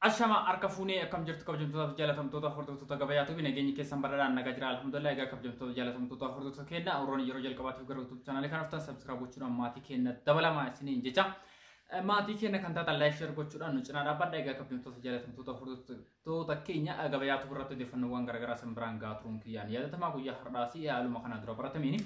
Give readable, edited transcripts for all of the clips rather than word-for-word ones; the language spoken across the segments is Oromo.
Ashama harka fuunee, akkam jirtu kabajamtootaaf jaalatamtoota hordoftoota Gabayaa Tuubii? Nageenyi keessan badhaadhaan nagaa jira, alhamdulillah. Egaa kabajamtoota jaalatamtoota hordoftoota keenya, warroonni yeroo jalqabaatiif gara YouTube chaanaalii kana dhuftan subscribe gochuudhaan maatii keenya dabalamaa isiniin jecha, maatii keenya kan taatan like, share gochuudhaan nu cinaa dhaabbadha. Egaa kabajamtoota jaalatamtoota hordoftoota keenya, Gabayaa Tuubii irratti odeeffannoowwan garaagaraa isin biraan gahaa turuun kiyyaan yaadatamaa. Guyyaa har'aas haaluma kana dura baratamiini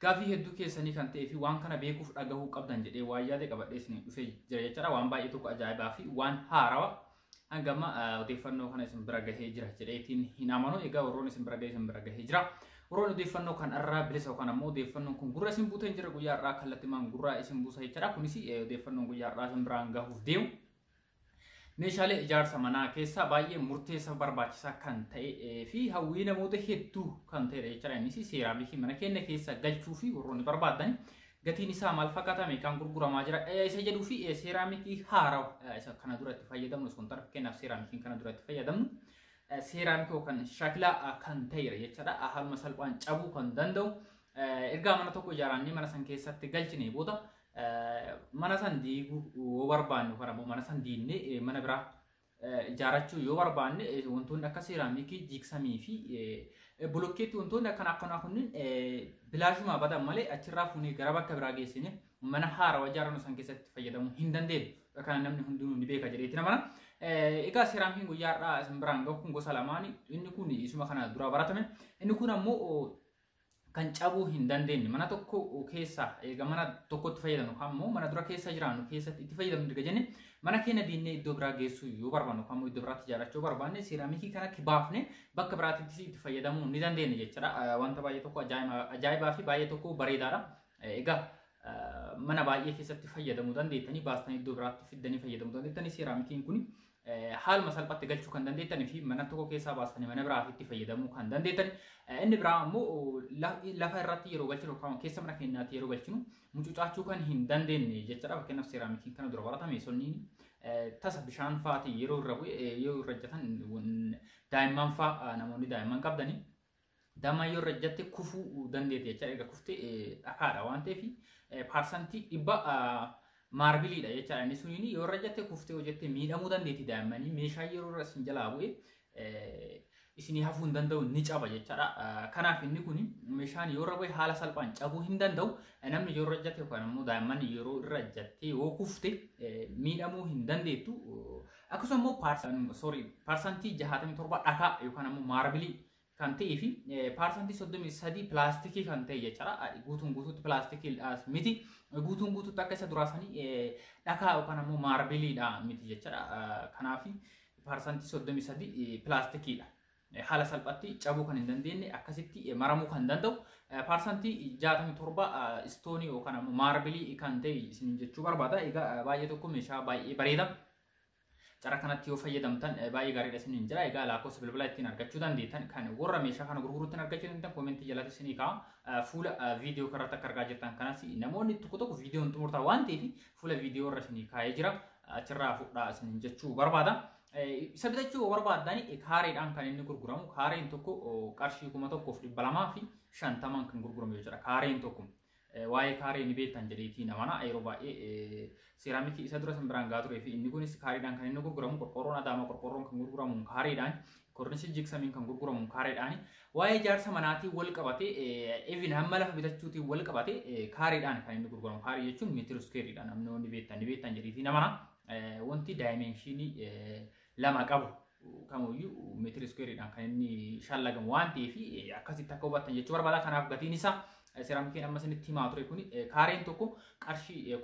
gaafii hedduu keessanii kan ta'ee fi waan kana beekuuf dhagahuu qabdan jedhee waan yaade qabadhee isin dhufee jira jechaadha. Waan baay'ee tokko ajaa'ibaa fi waan haarawaa hanga amma odeeffannoo kana isin bira gahee jira jedheetiin hin amanu. Egaa warroonni isin bira gahee isin bira gahee jira. Warroonni odeeffannoo kan irraa bilisa yookaan ammoo odeeffannoon kun gurra isin buutee hin jira, guyyaa irraa kallattimaan gurraa isin buusa jechaadha. Kunis odeeffannoon guyyaa irraa isin biraan gahuuf deemu meeshaalee ijaarsa manaa keessaa baay'ee murteessaa barbaachisaa kan ta'ee fi hawwii namoota hedduu kan ta'edha jechaadha. Innis seeraamikii mana keenya keessa galchuu fi warroonni barbaadan gatiin isaa maal fakkaata, meeqaan gurguramaa jira isa jedhuu fi seeraamikii haarawaa isa kana dura itti fayyadamnu osoo hin taane, fakkeenyaaf seeraamikiin kana dura itti fayyadamnu seeraamikii yookaan shaakilaa kan ta'edha jechaadha. Haaluma salphaan cabuu kan danda'u, ergaa mana tokko ijaarannee mana san keessatti galchine booda mana san diiguu yoo barbaanne yookaan ammoo mana san diignee mana biraa ijaarachuu yoo barbaanne, wantoonni akka seeraamikii, jiiksamii fi bolokkeetti wantoonni akkana akkanaa kunniin bilaashuma badan malee achirraa fuunee gara bakka biraa geessine mana haarawaa ijaarrannu san keessatti fayyadamuu hin dandeenyu. Kana namni hundinuu ni beeka jedheetti namana. Egaa seeraamikiin guyyaa har'aa isin biraan gahu kun gosa lamaani. Inni kun isuma kana dura baratame. Inni kun ammoo kan cabuu hin dandeenye, mana tokko keessa eega mana tokkotti fayyadamnu yookaan immoo mana dura keessa jiraannu keessatti itti fayyadamnu diga jenne, mana keenya diinnee iddoo biraa geessuu yoo barbaannu yookaan immoo iddoo biraatti ijaarrachuu barbaanne, seeraamikii kana kibaafne bakka biraatti itti fayyadamuu ni dandeenya jechuudha. Wanta baay'ee tokko ajaa'ibaa fi baay'ee tokko bareedaadha. Egaa mana baay'ee keessatti fayyadamuu dandeettanii, baastanii iddoo biraatti fiddanii fayyadamuu dandeettanii. Seeraamikiin kun haaluma salphaatti galchuu kan dandeettanii fi mana tokko keessaa baastanii mana biraatti itti fayyadamuu kan dandeettan. Inni biraa ammoo lafa irratti yeroo galchinu yookaan keessa mana keenyaatti yeroo galchinu mucucaachuu kan hin dandeenye jechuudha. Fakkeenyaaf seeraamikiin kana dura baratame sonniin tasa bishaan fa'aatiin yeroo irra bu'e, yoo irra ejjatan daa'imman fa'aa, namoonni daa'imman qabdanii, daa'imman yoo irra ejjatte kufuu dandeetti jechuudha. Egaa kuftee dhakaadha waan ta'eef 100% maarbiliidha jechaadha. Inni suniin yoo irra ejjatte kuftee hojjette miidhamuu dandeetti daa'immanii. Meeshaa yeroo irra isin jalaa bu'e isinii hafuu hin danda'u, ni caba jechaadha. Kanaaf inni kun meeshaan yoo irra bu'e haala salphaan cabuu hin danda'u. Namni yoo irra ejjate yookaan immoo daa'imman yeroo irra ejjattee yoo kufte miidhamuu hin dandeettu. Akkasuma immoo 67% dhakaa yookaan immoo maarbilii kan ta'ee fi 33% pilaastikii kan ta'e jechaadha. Guutuun guutuutti pilaastikii miti. Guutuun guutuutti akka isa duraa sanii dhakaa yookaan ammoo maarbiliidha miti jechaadha. Kanaaf 33% pilaastikiidha. Haala salphaatti cabuu kan hin dandeenye, akkasitti maramuu kan danda'u, 67% istoonii yookaan ammoo maarbilii kan ta'e isin jechuu barbaada. Egaa baay'ee tokko meeshaa baay'ee bareeda. Cara kanatti yoo fayyadamtan baay'ee gaariidha isiniin jira. Egaa lakkoofsa bilbilaa ittiin argachuu dandeettan, kan warra meeshaa kana gurguruutti argachuu dandeettan, koomentii jalatti isinii kaa'a. Fuula viidiyoo kanarratti akka argaa jirtan kanas namoonni tokko tokko viidiyoon xumurtaa waan ta'eef fuula viidiyoo irra isinii kaa'ee jira. Achirraa fudhaa isiniin jechuu barbaada. Isa bitachuu yoo barbaaddan kaareedhaan kan inni gurguramu, kaareen tokko qarshii 1250n kan gurguramu jechuudha. Kaareen tokko. Waa'ee kaaree ni beektan jedheetii namana. Yeroo baay'ee seeraamikii isa dura san biraan gaa turee fi inni kunis kaareedhaan kan inni gurguramu, qorqorroon Adaamaa qorqorroon kan gurguramu kaareedhaan, kornisii jiksamiin kan gurguramu kaareedhaan, waa'ee ijaarsa manaatiin wal qabate, even hamma lafa bitachuutiin wal qabate kaareedhaan kan inni gurguramu. Kaaree jechuun meetira iskeeriidha, namoonni beektan ni beektan jedheetii namana. Wanti daayimeenshinii lama qabu kamuyyuu meetira iskeeriidhaan kan inni shallagamu waan ta'eef akkasitti akka hubattan jechuu barbaada. Kanaaf gatiin isaa seeraamikiin amma isinitti himaa ture kun kaareen tokko qarshii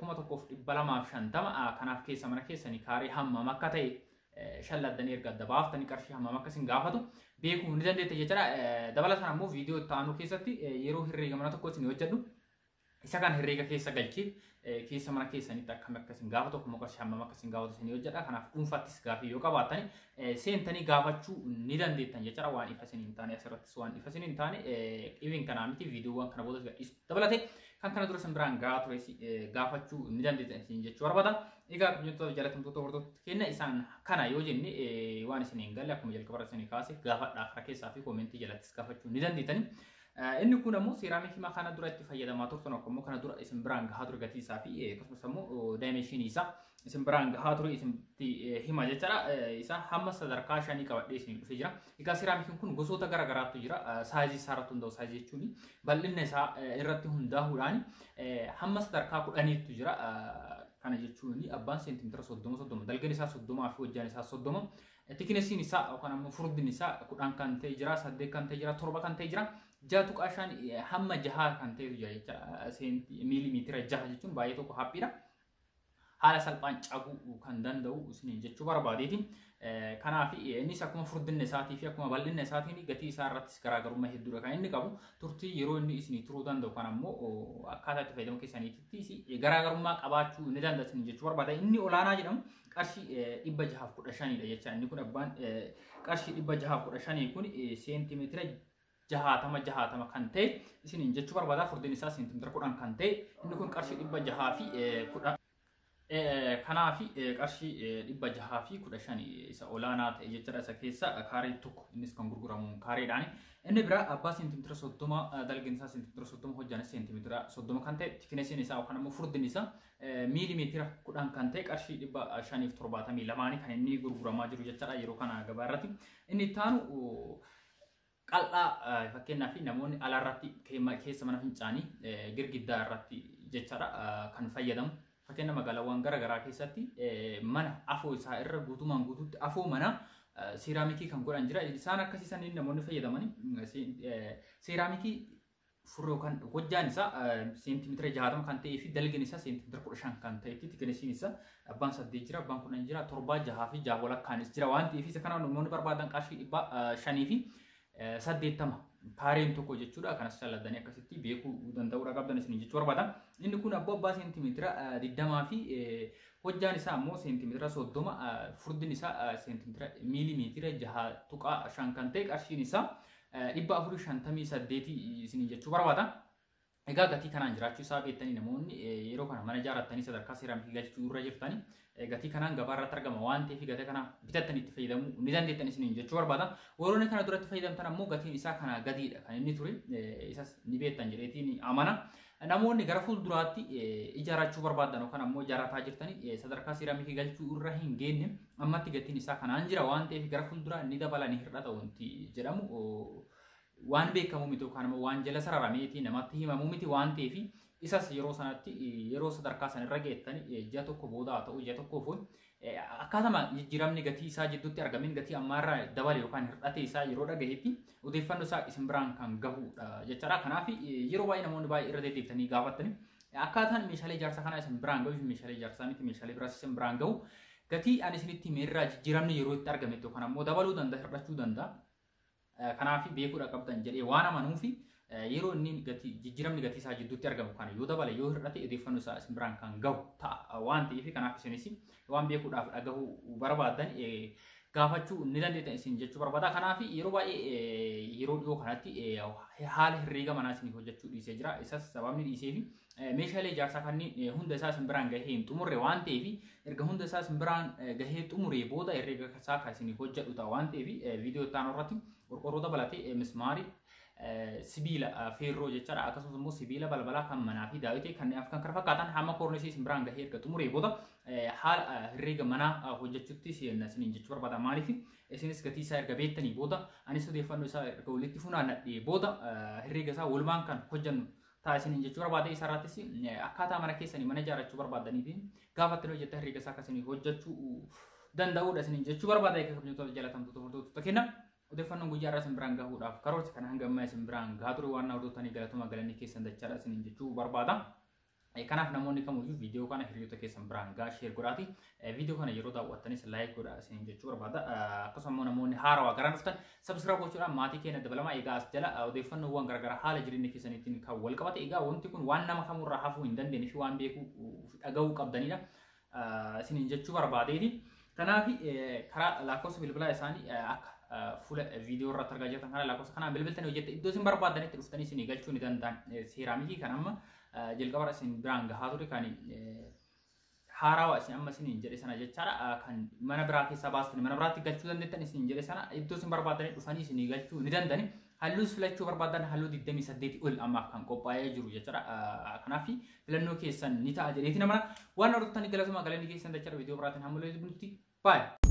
1250. Kanaaf keessa mana keessanii kaaree hammam akka ta'e shalladdanii erga adda baaftanii qarshii hammam akka isin gaafatu beekuu ni dandeetta jechuudha. Dabalataan ammoo viidiyoo itti aanu keessatti yeroo herreega mana tokko isin hojjedhu isa kan herreega keessa galchee keessa mana keessanitti akkam akka isin gaafatu, akkuma qarshii hammam akka isin gaafatu isin hojjedha. Kanaaf dhuunfaattis gaafii yoo qabaattan seentanii gaafachuu ni dandeettan jechuudha. Waan ifa isin hin taane asirrattis waan ifa isin hin taane even kanaa miti, viidiyoowwan kana booda gadhiisu dabalatee kan kana dura isin biraan gahaa tures gaafachuu ni dandeettan isin jechuu barbaada. Egaa kabajamtoota jaalatamtoota hordoftoota keenya, isaan kana yoo jenne waan isin hin galle akkuma jalqaba irra isin kaase gaafadhaa, karaa keessaa fi koomentii jalattis gaafachuu ni dandeettani. Inni kun ammoo seeraamikii kana dura itti fayyadamaa turtan ammoo kana dura isin biraan gahaa ture gatii isaa fi akkasumas ammoo daayimeeshinii isaa isin biraan gahaa ture isinitti hima jechaadha. Isa hamma sadarkaa 5 qabadhee isin dhufee jira. Egaa seeraamikiin kun gosoota garaa garaatu jira. Saayizii isaa irratti hundaa'u, saayizii jechuun bal'inna isaa irratti hundaa'uudhaan hamma sadarkaa 10tti jira. Kana jechuun abbaan seentimeetira 30 30 dalgan isaa 30 fi hojjaan isaa 30 tikinesiin isaa yookaan ammoo furdin isaa 10 kan ta'e jira, 8 kan ta'e jira, 7 kan ta'e jira, 6.5 hamma 6 kan ta'etu jira jecha. Miilimeetira 6 jechuun baay'ee tokko haphiidha. Haala salphaan cabuu kan danda'u isiniin jechuu barbaadeeti. Kanaaf innis akkuma furdinna isaatii fi akkuma bal'inna isaatiin gatii isaa irrattis garaagarummaa hedduudha kan inni qabu. Turtii yeroo inni isinii turuu danda'u kan ammoo akkaataa itti fayyadamu keessaniitti garaagarummaa qabaachuu ni danda'a isiniin jechuu barbaada. Inni olaanaa jedhamu qarshii 615dha jecha. Inni kun abbaan qarshii 615 kun seentimeetira 60 60 kan ta'e isiniin jechuu barbaada. Furdinni isaa seentimeetira 10 kan ta'e inni kun qarshii 610. Kanaaf qarshii 615 isa olaanaa ta'e jechuudha. Isa keessa kaaree tokko innis kan gurguramu kaareedhaan. Inni biraa abbaa seentimeetira 30 dalgin isaa seentimeetira 30 hojjaan seentimeetira 30 kan ta'e tikinesiin isaa yookaan ammoo furdin isaa miilimeetira 10 kan ta'e qarshii 572 kan inni gurguramaa jiru jechuudha yeroo kana gabaa irratti. Inni itti aanu qal'aa, fakkeenyaaf namoonni alaarratti keessa mana fincaanii girgiddaa irratti jechaadha kan fayyadamu. Fakkeenya magaalaawwan garaa garaa keessatti mana afoo isaa irra guutumaan guutuutti afoo mana seeraamikii kan godhan jira. Isaan akkasii saniin namoonni fayyadaman seeraamikii furrii yookaan hojjaan isaa seentimeetira 60 kan ta'ee fi dalgin isaa seentimeetira 15 kan ta'etti tikinesiin isaa abbaan 8 jira, abbaan 10 jira, 7, 6 fi 6 walakkaanis jira waan ta'eef isa kana namoonni barbaadan qarshii 580 kaareen tokko jechuudha. Kanas shalladdanii akkasitti beekuu danda'uudha qabdan isin jechuu barbaada. Inni kun abbaa seentimeetira 20 fi hojjaan isaa ammoo seentimeetira 30 furdin isaa seentimeetira miilimeetira 6.5 kan ta'e qarshiin isaa 458 isin jechuu barbaada. Egaa gatii kanaan jiraachuu isaa beektanii namoonni yeroo kana mana ijaarrattanii sadarkaa seeraamikii galchuu irra jirtanii gatii kanaan gabaa irratti argama waan ta'eef gatii kana bitattanii itti fayyadamuu ni dandeettan isiniin jechuu barbaada. Warroonni kana duratti fayyadamtan ammoo gatiin isaa kanaa gadiidha kan inni ture, isas ni beektan jedheetiin amana. Namoonni gara fuulduraatti ijaarrachuu barbaadan yookaan ammoo ijaarrataa jirtanii sadarkaa seeraamikii galchuu irra hin geenye ammatti gatiin isaa kanaan jira waan ta'eef gara fuulduraa ni dabala ni hir'ata wanti jedhamu waan beekamu miti yookaan immoo waan jala sararameeti namatti himamu miti waan ta'eef isas yeroo sanatti yeroo sadarkaa sanarra geettanii ji'a tokko booda haa ta'u ji'a tokkoof akkaatuma jijjiiramni gatii isaa jidduutti argamin gatii ammaarraa dabale yookaan hir'ate isaa yeroo dhagahetti odeeffannoo isaa isin biraan kan gahudha jechaadha. Kanaaf yeroo baay'ee namoonni baay'ee irra deddeebitanii gaafattanii akkaataan meeshaalee ijaarsaa kanaa isin biraan gahu meeshaalee ijaarsaa miti meeshaalee biraas isin biraan gahu gatii ani isinitti himerraa jijjiiramni yeroo itti argametti yookaan ammoo dabaluu danda'a hir'achuu danda'a. Kanaaf beekuudha qabdan jedhee waan amanuufi yeroo inni gatii jijjiiramni gatii isaa jidduutti argamu kana yoo dabale yoo hir'ate odeeffannoo isaa isin biraan kan gahu ta'a waan ta'eef kanaaf isinis waan beekuudhaaf dhagahuu barbaadan gaafachuu ni dandeettan isin jechuu barbaada. Kanaaf yeroo baay'ee yeroo dhiyoo kanatti haala herreega manaa isin hojjechuu dhiisee jira. Isas sababni dhiisee fi meeshaalee ijaarsaa kanneen hunda isaa isin biraan gahee hin xumurre waan ta'eef erga hunda isaa isin biraan gahee xumuree booda herreega isaa kan isin hojjedhu ta'a waan ta'eef viidiyoo itti aanu irratti qorqorroo dabalatee mismaarii sibiila feerroo jechaadha. Akkasumas immoo sibiila balbalaa kan manaa fi daawitee kanneen kan kana fakkaatan hamma koornisii isin biraan gahee erga xumuree booda haala herreega manaa hojjechuutti seenna isiniin jechuu barbaada. Maaliif isinis gatii isaa erga beektanii booda anis odeeffannoo isaa erga walitti funaannadhee booda herreega isaa walumaan kan hojjennu ta'a isiniin jechuu barbaada. Isa irrattis akkaataa mana keessanii mana ijaarrachuu barbaadanii fi gaafattanii hojjetta herreega isaa akkasii hojjechuu danda'uudha isiniin jechuu barbaada. Egaa kabajamtoota jaalatamtoota hordoftoota kenna. Odeeffannoon guyyaa irraa isin biraan gahuudhaaf karoorsi kana hanga ammaa isin biraan gahaa ture waan hordoftanii galatuma galanii keessan dachaadha isiniin jechuu barbaada. Kanaaf namoonni kamiyyuu viidiyoo kana hiriyoota keessan biraan gahaa share godhaati. Viidiyoo kana yeroo daawwattanis like godhaa isiniin jechuu barbaada. Akkasuma immoo namoonni haarawaa garaan dhuftan subscribe gochuudhaan maatii keenya dabalamaa. Egaa as jala odeeffannoowwan garaagaraa haala jireenya keessaniitiin kan wal qabate egaa wanti kun waan nama kamurraa hafuu hin dandeenye fi waan beekuu dhagahuu qabdanidha isiniin jechuu barbaadeeti. Kanaaf karaa lakkoofsa bilbilaa isaanii akka fuula viidiyoo irratti argaa jirtan kana lakkoofsa kanaan bilbiltanii hojjette iddoo isin barbaadanitti dhuftanii isinii galchuu ni danda'an. Seeraamikii kan amma jalqaba isin biraan gahaa ture kan haarawaa isin amma isiniin jedhe sana jechaadha. Kan mana biraa keessaa baastanii mana biraatti galchuu dandeettan isiniin jedhe sana iddoo isin barbaadanii dhufanii isinii galchuu ni danda'ani. Halluus filachuu barbaadan halluu 28 ol ammaaf kan qophaa'ee jiru jechuudha. Kanaaf filannoo keessan ni ta'a jedheeti namana. Waan hordoftanii galatoomaa, galanni keessan jechuudha. Viidiyoo biraatiin hamma lolli baay'ee.